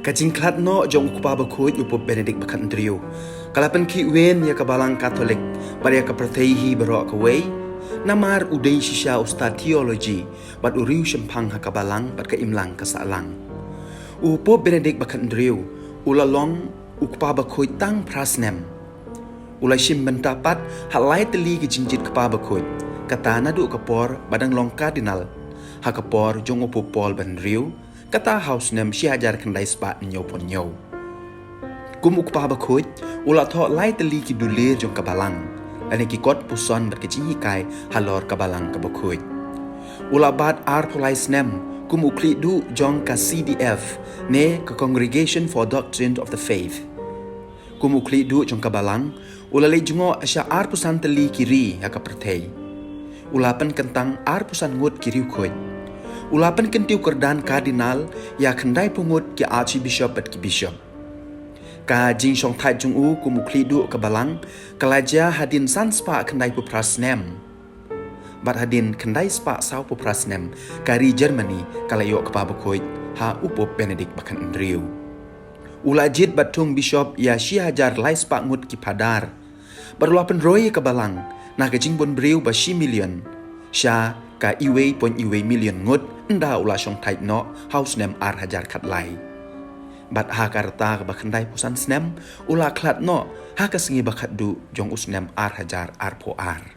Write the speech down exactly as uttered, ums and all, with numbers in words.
Ka jingkhlad noh jong u Kpa Bakhuid u Pope Benedict ba khathynriew ka la pynkhih win ïa ka Balang Katholik bad ïa ka pyrthei hi baroh kawei, namar u dei shisha u stad theology bad u riew shemphang ha ka Balang bad ka imlang ka sahlang. U Pope Benedict ba khathynriew u la long u Kpa Bakhuid tang phra snem. U la shim bynta pat ha lai tylli ki jingjied Kpa Bakhuid, kata naduh ka por ba dang long Cardinal ha ka por jong u Pope Paul ba hynriew, kata ha u snem shi hajar khyndai spah hynñiewphew hynñiew. Kum u Kpa Bakhuid u la thoh lai tylli ki dulir jong ka Balang, lane ki kot puson bad ki jinghikai halor ka Balang ka Bakhuid. U la bat arphew lai snem kum u khlieh duh jong ka C D F, ne ka Congregation for Doctrine of the Faith. Kum u khlieh duh jong ka Balang u la leit jngoh sha arphew san tylli ki ri ha ka pyrthei. U la pynkyntang arphew san ngut ki riewkhuid. U la pynkyntiew kyrdan Cardinal ïa khyndaiphew ngut ki Archbishop bad ki Bishop. Ka jingshongthait jong u kum u khlieh duh ka Balang ka la jia hadien san spah khyndaiphew phra snem. Bad hadien khyndai spah sawphew phra snem ka ri Germany ka la ïoh Kpa Bakhuid ha u Pope Benedict ba khathynriew. U la jied bad thung Bishop ïa shi hajar lai spah ngut ki Phadar. Bad u la pynroi ïa ka Balang na ka jingbun briew ba shi million sha ka iwei point iwei million ngut ynda u la shongthait noh ha u snem ar hajar khatlai. Bad ha ka rta kaba khyndai phew san snem u la khlad noh ha ka sngi ba khatduh jong u snem ar hajar arphew ar.